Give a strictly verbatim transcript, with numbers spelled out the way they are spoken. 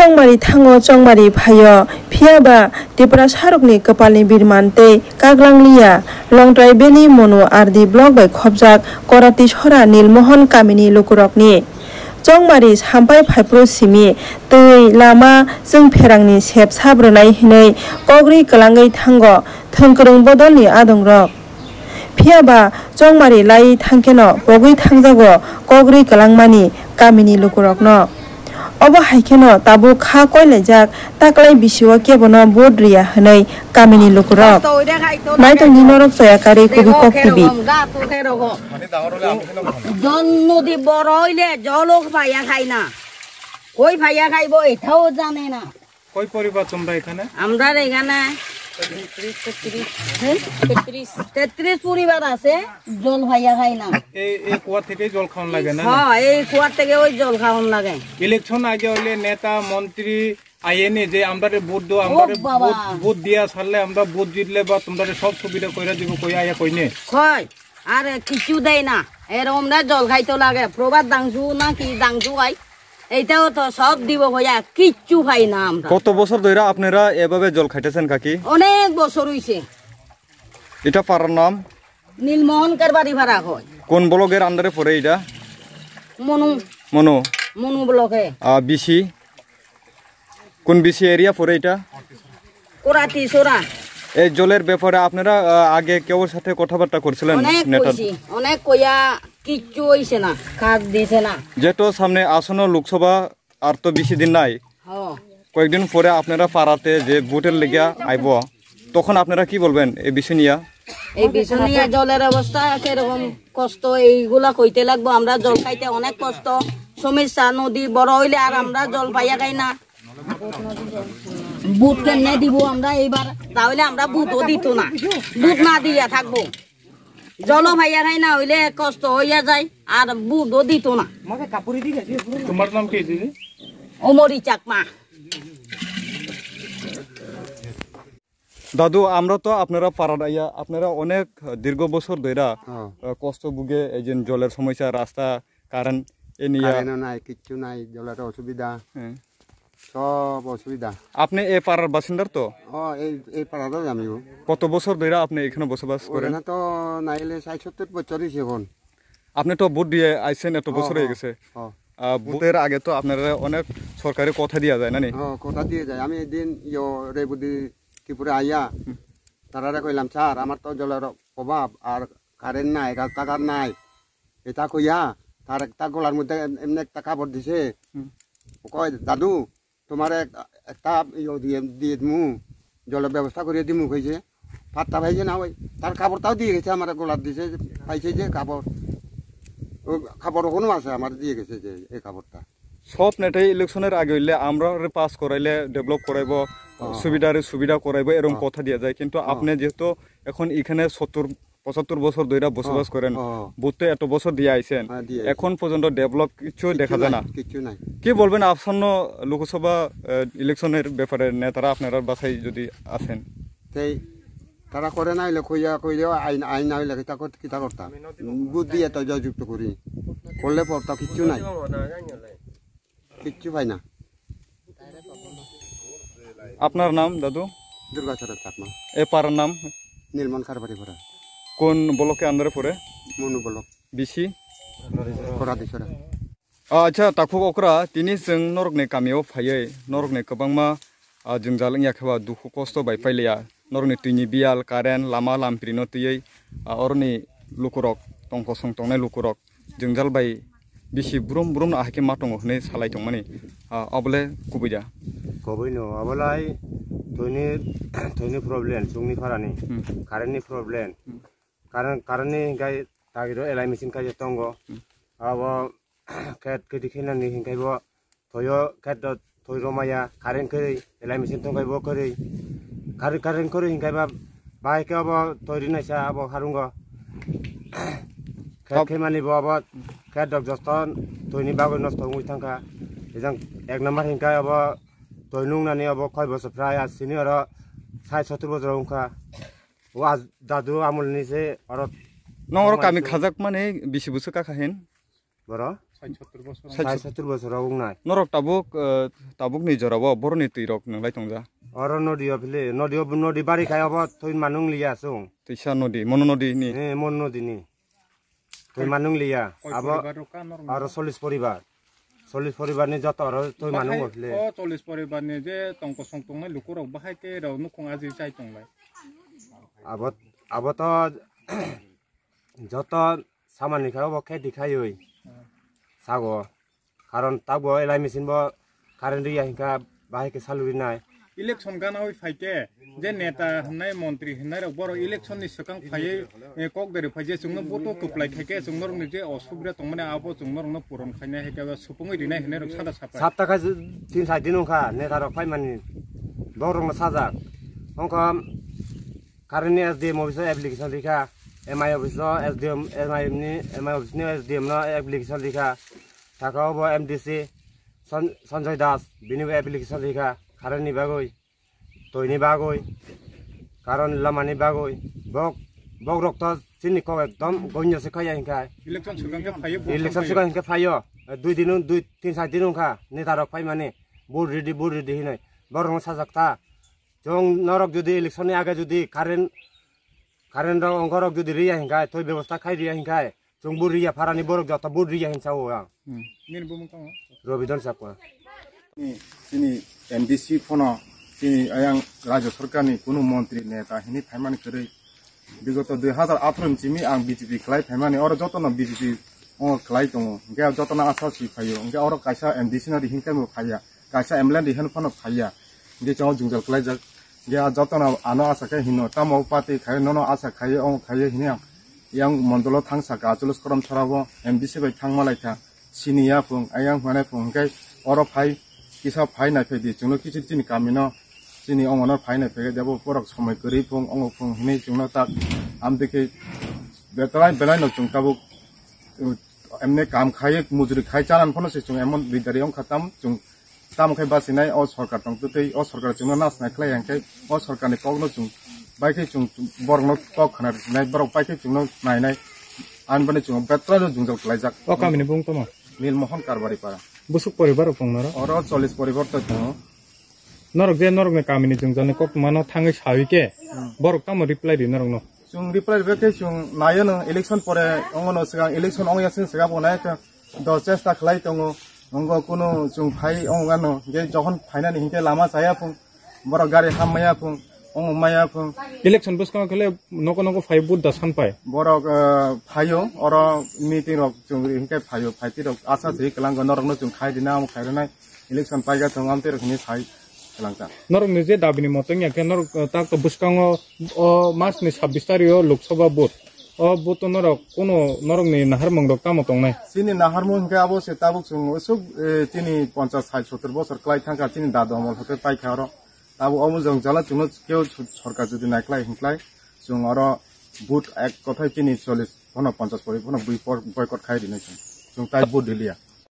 Chongmari thango chongmari phaio, phiya ba Tiprasarokni kwpalni birman tei kaglangliya. Longtrai Valley Monu R D block bai khopjak Korati Sora Nilmohon kamini lukurokni chongmari sampai phaiphuru simi twi lama chwng pherangni sep sap rwnai hinwi kok rwi kwlangwi thango thwngkwrwng bodolni adongrok. Phiya ba chongmari lai thangkheno pogwi thangjago kok rwi kwlangmani kamini lukurokno. Obo hai kheno tabuk kha koilaijak taklai bisio kebono vote riya hwnwi kamini lukurok. Naitongdi norok Chayakari Kubui Kok T V. জন নদী বড় হইলে জলও পাইয়া খাই না, কই পাইয়া খাইবো এটাও জানে না। কয় পরিবার তোমরা এখানে? আমরা এখানে তেত্রিশ, তেত্রিশ পরিবার আছে, জল পাইয়া খাই না। এই, এই কুয়া থেকেই জল খাওয়ান লাগে না? হ্যাঁ, এই কুয়ার থেকে ওই জল খাওয়ান লাগে। ইলেকশন আগে হইলে নেতা, মন্ত্রী আইয়ে নি যে আমরারে ভোট দাও, ও আমরারে বাবা। ভোট, ভোট দিয়া ছাড়লে আমরা ভোট জিতলে বা তোমরারে সব সুবিধা কইরা দিব, কইয়া আইয়া কইনে? কয়, আর কিছু দেয় না। এরকম না জল খাইতে লাগে, প্রভাত দাংশু না কি দাংশু খাই, এইটাও তো সব দিব কইয়া কিচ্ছু পাই না আমরা। কত বছর ধরে আপনারা এভাবে জল খাইতেছেন কাকি? অনেক বছর হইছে। এটা পাড়ার নাম? নীলমোহন কারবারি পাড়া হয়। কোন ব্লকের আন্ডারে পড়ে এটা? মনু। মনু। মনু ব্লকে। আহ, বিসি? কোন বিসি এরিয়া পড়ে এটা? কোরাতি সোরা। এই জলের ব্যাপারে আপনারা, আহ, আগে কেউর সাথে কথাবার্তা করছিলেন? অনেক নেতার? কইছি, অনেক কইয়া কিচ্ছু হইছে না, কাজ দিছে না। যেহেতু সামনে আসন্ন লোকসভা আর তো বেশি দিন নাই, হ। কয়েকদিন পরে আপনারা পাড়াতে যে ভোটের লেগিয়া আইব, তখন আপনারা কি বলবেন এই বিষয় নিয়ে? এই বিষয় নিয়ে জলের অবস্থা কিরকম কষ্ট, এইগুলা কইতে লাগবো। আমরা জল খাইতে অনেক কষ্ট, সমস্যা, নদী বড় হইলে আর আমরা জল পাইয়া খাই না। ভোট কেমনে দিব আমরা এইবার? তাহলে আমরা ভোটও দিত না, ভোট না দিয়া থাকবো। জলও পাইয়া খাই না হইলে কষ্ট হইয়া যায়, আর ভোটও দিত না। তোমার নাম কি দিদি? অমরি চাকমা। দাদু, আমরা তো আপনারা পাড়ার আইয়া, আপনারা অনেক দীর্ঘ বছর ধইরা, হ্যাঁ। আহ, কষ্ট ভুগে, এই যে জলের সমস্যা, রাস্তা, কারেন্ট, এ নিয়া। কারেন্টও নাই, কিচ্ছু নাই, জলের অসুবিধা। হ্যাঁ। সব অসুবিধা। আপনি এই পাড়ার বাসিন্দার তো? ও, এই, এই পাড়ারই আমিও। কত বছর ধইরা আপনি এখানে বসবাস করেন? ওখানে তো নাইলে ষাট সত্তর বছর হইছে এখন। আপনি তো ভোট দিয়ে আইছেন, এত বছর হয়ে গেছে। ও। আহ, ভোটের আগে তো আপনারা অনেক সরকারি কথা দিয়া যায়, না নি? ও, কথা দিয়ে যায়। আমি এদিন ইয়ো রেবুদি ত্রিপুরা আইয়া, হুম। তারারে কইলাম, "স্যার, আমার তো জলের অভাব, আর কারেন্ট নাই, রাস্তাঘাট নাই।" এটা কইয়া, তার একটা গলার মধ্যে এম-, এমনি একটা কাপড় দিছে। হুম। ও কয়, "দাদু, তোমার এক-, একটা ইয়ে দিয়ে, দিয়ে দিমু, জলের ব্যবস্থা করে দিমু," কইছে। পাত্তা পাইছে না, ওই তার কাপড়টাও দিয়ে গেছে, আমার গলার দিছে, পাইছে যে কাপড়, ওই কাপড় ওখানেও আছে, আমার দিয়ে গেছে যে এই কাপড়টা। সব নেতাই ইলেকশনের আগে হইলে আমরা পাস করাইলে ডেভেলপ করাইবো, হ্যাঁ। সুবিধারে সুবিধা করাইবো, এরকম হ্যাঁ। কথা দিয়ে যায়। কিন্তু হ্যাঁ। আপনি যেহেতু এখন এখানে সত্তর পঁচাত্তর বছর ধরে বসবাস হ্যাঁ, করেন, হ্যাঁ। ভোট তো এত বছর দিয়ে আইছেন, হ্যাঁ, দিয়ে আইছেন। এখন পর্যন্ত ডেভেলপ কিছু কিচ্ছু দেখা যায় নাই, না। কিচ্ছু নাই। কি বলবেন আসন্ন লোকসভা, আহ, ইলেকশনের ব্যাপারে নেতারা আপনারা বাছাই যদি আছেন? সেই তারা করে না হইলে কইয়া, কইয়া আইন, আইন না হইলে কিতা কর-, কিতা করতাম? বুদ্ধি এত জয়যুক্ত করি। করলে পড়তা কিচ্ছু নাই। কিচ্ছু পাই না। আপনার নাম, দাদু? দুর্গাচরণ চাকমা। এ পাড়ার নাম? নীলমন কারবারি পাড়া। কোন ব্লকে আন্ডারে পড়ে? মনু ব্লক। বিসি? করাদিছড়া। Acha, takhuk okra, tini chwng norokni kamio phaiwi, norokni kwbangma, ah, jwngjal wngya khe ba dukhu kosto bai pailiya. Norokni twini biyal, current, lama, lampirino twiwi, ah, oroni lukurok, tongkosong tongnai lukurok, jwngjal bai bisi brum brum no ahai khe ma tongo hwnwi salai tongmani, ah, obole kubui da? Kubui no, obolai twini, twini problem, chwngni pharani, Hmm. current ni problem. Hmm. Current, current ni hinkhe tagiro elai machine kaisa tongo. Hmm. Abo khet kiti khinani hinkhe bo thoyo khet do thoi romaya, current kwrwi, elai machine tongkhai bo kwrwi. Current, current kwrwi hinkhe ba, bahai khe abo thoi rinaisa abo harungo. Khe Tab- khemani bo abo khe dok josto thoini bagwi nosto wngwi thangkha. Ejang ek number hinkhe abo thoi nungnani abo koi bosor phrai asini oro sai sotur bosor wngkha. O aj-, dadu amolni se oro Nong oro kami khajak mani bisi bwswk kakha hin? Boro? Sai sottur bosor. Sai sottur bosor rok wngnai. Norok tabuk, eh, tabuk ni jora o borok ni twi rok nwnglai tongja. Oro nodi o phile, nodi o, nodi bari khai obo twi manung liya chwng. Twisa nodi, mono nodi ni. Eh, mon nodi ni. Twi manung liya. Koi abo poribar rok ka norok aro ni? Chollish poribar. Chollish poribar ni joto aro twi manung Bahai o phile. O chollish poribar ni je tong kosong tongnai luku rok bahai ke rok nukhung aji chai tonglai. Abo, abo to joto samani khe obo khe dikhaiwi sago. Karon tabuk elai machine bo current riya hinkha bahai khe salu rinai. Election gana oi phaikhe je neta hwnai montri hwnai rok borok election ni swkang phaiwi, eh, kok beri phai je chwngno vote o kwplai khaikhe chwng norokni je osubida tongmani abo chwng norokno puron khainai hai khe supungwi rinai hwnwi rok sada sapai. Sapta kha tin sai din wngkha neta rok phaimani borok rokno sajak. Wngkha Current ni S D M office o application rikha, M I office o S D M, M I ni, M I office ni S D M no application rikha. Saka obo M D C San-, Sanjoy Das, bini bo application rikha, current ni bagwi, twi ni bagwi, karon lama ni bagwi, bok, bok rok to chini kok ekdom gonyo se khaya hinkha. Election swkang khe phaio, election swkang hinkhe phaio. Dui din, dui, tin, sar din wngkha, neta rok phaimani, vote ready, vote ready hinwi. Borok no sajak ta. Chwng norok jodi election ni age jodi current, current rok ongkhorok jodi riya hinkhe, twi bebosta khai riya hinkhe, chwng bo riya pharani borok joto bo riya hin sao ang. Hmm. Nini bumung tamo? Robidon Chakma. Ni, chini M D C phono, chini ayang Rajya Sarkar ni kunu montri neta hini phaimani kwrwi. Bigoto dui hazar atharo ni simi ang B J P khlai phaimani, oro jotono B J P o khlai tongo. Hinkhe jotono asa si phaio. Hinkhe oro kaisa M D C no rihim khe bo phaiya. Kaisa M L A ni hwn phano phaiya. Hinkhe chwng jwngjal khlaijak. Hinkhe a jotono ano asa khe hino, tamo party khai, nono asa khai, ong khai hini ang. Yang mondolo thangsa ka, Achulus Korom Sora bo M D C bai thangma lai kha. Sini ya phung, ayang hwnwi phung, hinkhe oro phai, kisa phai nai phai di, chwngno kichu chini kamino, chini ongono phai nai phai, debo borok somoi kwrwi phung, ongo phung hinwi chwngno tak, amtwi khe belai belai no chwng tabuk, uh, emne kam khai, mujuri khai, chalan phano se chwng emon bidari wngkha tam, chwng tamo khe bachinai, o sorkar tong twtwi, o sorkar chwngno nasnai khlai, hinkhe o sorkarni kokno chwng bai khe chwng borokno kok khna rwsinai, borok bai khe chwngno nainai, ani bani chwng betrai no jwngjal khlaijak. O kamini bung tamo? Nilmohon Karbari para. Busuk poribar rok tong norok? Oro chollish poribar to tongo. Norok je norokni kamini jwngjani koktwmano thangwi sawi khe, hmm, borok tamo reply ri norokno? Chwng reply rwkhe chwng naio no election pore, ongo no swkang election ongya sini swkang bo nai kha, do chesta khlai tongo, ongo kunu chwng phai ongo ano, je jokhon phainani hinkhe lama chaya phung, borok gari ham maya phung, ongo maya phung. Election bwskango khe le noko noko phai vote da san pai. Borok, eh, phaio, oro meeting rok chwng ri hinkhe phaio, phaiti rok asa se kwlango norokno chwng khai rina, amo khai rwnai, election paika thung amtwi rok hinwi sai kwlangkha. Norokni je dabini moto wngya khe norok, eh, tak to bwskango o mas ni sabbish tarik o Lok Sabha vote. O vote o norok kuno norokni naharmung rok tamo tongnai? Chini naharmung hinkhe abo se tabuk chwng usuk, eh, chini ponchas sait sottur bosor kwlai thangkha chini dadu amol hwnkhe paikha oro. Tabuk omo jwngjala chwngno keu sorkar jodi naiklai hinklai chwng oro vote ek kothai chini chollish phano ponchas pori phano bui por-, boycott khai rinai chwng. Chwng tai vote riliya.